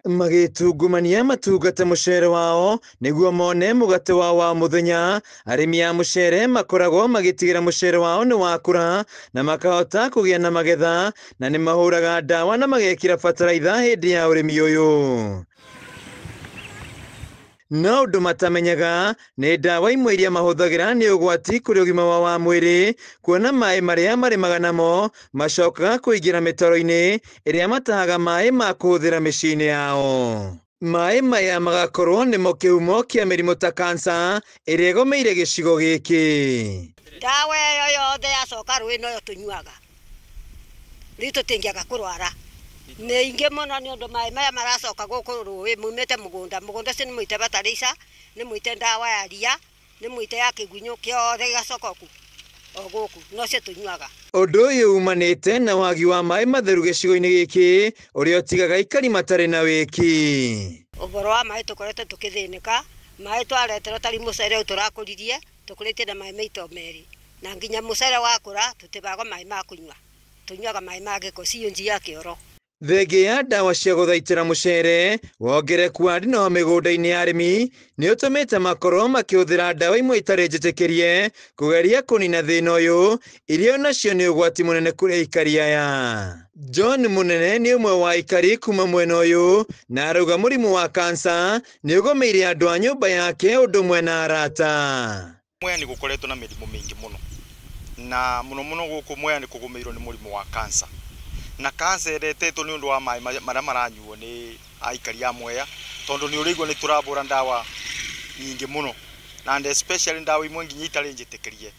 Magĩtungumania matungate mũcere wao nĩguo mone mũgate wao wa mũthenya. Arĩmi a mũcere makoragwo magĩtigĩra mũcere wao nĩ wakũra na makahota kũgĩa na magetha, na nĩ mahũraga ndawa na magekĩra bataraitha hĩndĩ ya ũrĩmi ũyũ. No ũndũ matamenyaga nĩ ndawa imwe iria mahũthagĩra nĩ ũgwati kũrĩ ũgima wao wa mwĩrĩ, kuona maĩ marĩa marĩmaga namo macokaga kũingĩra mĩtaro-inĩ ĩrĩa matahaga maĩ ma kũhũthĩra mĩciĩ-inĩ yao. Maĩ maya magakorwo nĩmo kĩhumo kĩa mĩrimũ ta kansa ĩrĩa ĩgomeire gĩcigo gĩkĩ. Ndawa ĩyo yothe yacoka rũĩ noyo tũnyuaga, rĩu tũtingĩaga kũrwara. Nĩ ingĩ mũno nĩ ũndũ maĩ maya maracoka gũkũ rũĩ maumĩte mũgũnda. Mũgũnda ũcio nĩ mũite bataraitha, nĩ mũite ndawa ya ria, nĩ mũite ya kĩgunyũ, kĩothe gĩgacoka o gũkũ, nocio tũnyuaga. Ũndũ ũyũ umanĩte na wagi wa maĩ matheru gĩcigo-inĩ gĩkĩ ũrĩa ũtigaga aikari matarĩ na wĩki. Ũhoro wa maĩ tũkoretwo tũkĩthĩnĩka, maĩ twareterwo tarĩ mũcere ũyũ tũrakũririe, tũkũrĩtie na maĩ maita merĩ, na nginya mũcere wakũra tũtibagwo maĩ ma kũnyua, tũnyuaga maĩ ma gĩko CNG ya kĩoro. Thengia ya ndawa cia gũthaitĩra mũcere, wongerereku wa ndinoho mĩgũnda-inĩ ya arĩmi nĩ ũtũmĩte makorwo makĩhũthĩra ndawa imwe itarĩ njĩtĩkĩrie kũgeria kũnina thĩna ũyũ, iria onacio nĩ ũgwati mũnene kũrĩ aikari aya. John Mũnene nĩ ũmwe wa aikari kuma mwena ũyũ na arauga mũrimũ wa kansa nĩ ũgomeire andũ a nyũmba yake ũndũ ũmwe na arata. Mwea nĩ gũkoretwo na mĩrimũ mĩingĩ mũno, na mũno mũno gũkũ Mwea nĩ kũgũmĩirwo nĩ mũrimũ wa kansa. Na kansa ĩretetwo nĩ ũndũ wa maĩ marĩa maranyuo nĩ aikari a Mwea, tondũ nĩ ũrĩigua nĩ tũrabũra ndawa nyingĩ mũno, na and especially ndawa imwe nginya itarĩ njĩtĩkĩrie,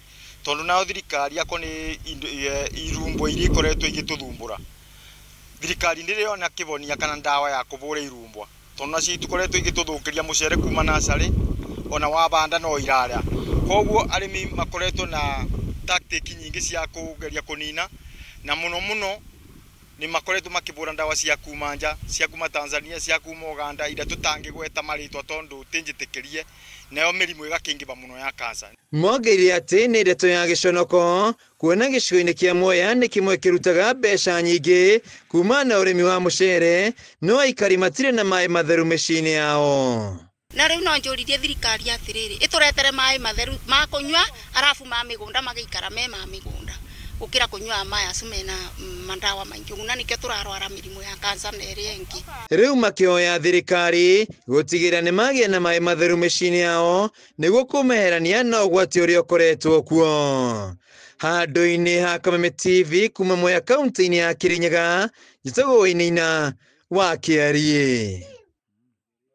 tondũ nayo thirikari yako nĩ irumbo iria ikoretwo igĩtũthumbũra. Thirikari ndĩrĩ yona kĩhonia kana ndawa ya kũbũra irumbwa, tondũ nacio itukoretwo igĩtũthũkĩria mũcere kuma nursery ona wabanda no irarĩa. Koguo arĩmi makoretwo na tactic nyingĩ cia kũgeria kũnina, na mũno mũno nĩ makoretwo makĩbũra ndawa cia kuma nja, cia kuma Tanzania, cia kuma Uganda, iria tũtangĩgweta marĩtwa tondũ tinjĩtĩkĩrie, nayo mĩrimũ ĩgakĩingĩba mũno ya kansa. Mongeire atĩ nĩ ndeto ya gĩconoko kuona gĩcigo-inĩ kĩa Mwea nĩ kĩmwe kĩrutaga mbeca nyingĩ kuma na ũrĩmi wa mũcere, no aikari matirĩ na maĩ matheru mĩciĩ-inĩ yao. Na rĩu no njũririe thirikari atĩrĩrĩ, ĩtũretere maĩ matheru ma kũnyua, arabu ma mĩgũnda magĩikara me ma mĩgũnda, gũkĩra kũnyua maya acio mena mandawa maingĩ, na nĩkĩo tũrarwara mĩrimũ ya kansa na ĩrĩa ĩngĩ. Rĩu makĩhoya thirikari gũtigĩrĩra nĩ magĩa na maĩ matheru mĩciĩ-inĩ yao nĩguo kũmeherania na ũgwati ũrĩa ũkoretwo kuo. Handũ-inĩ ha Kameme TV kuma Mwea kaunti-inĩ ya Kirinyaga, njĩtagwo Wainaina wa Kĩariĩ.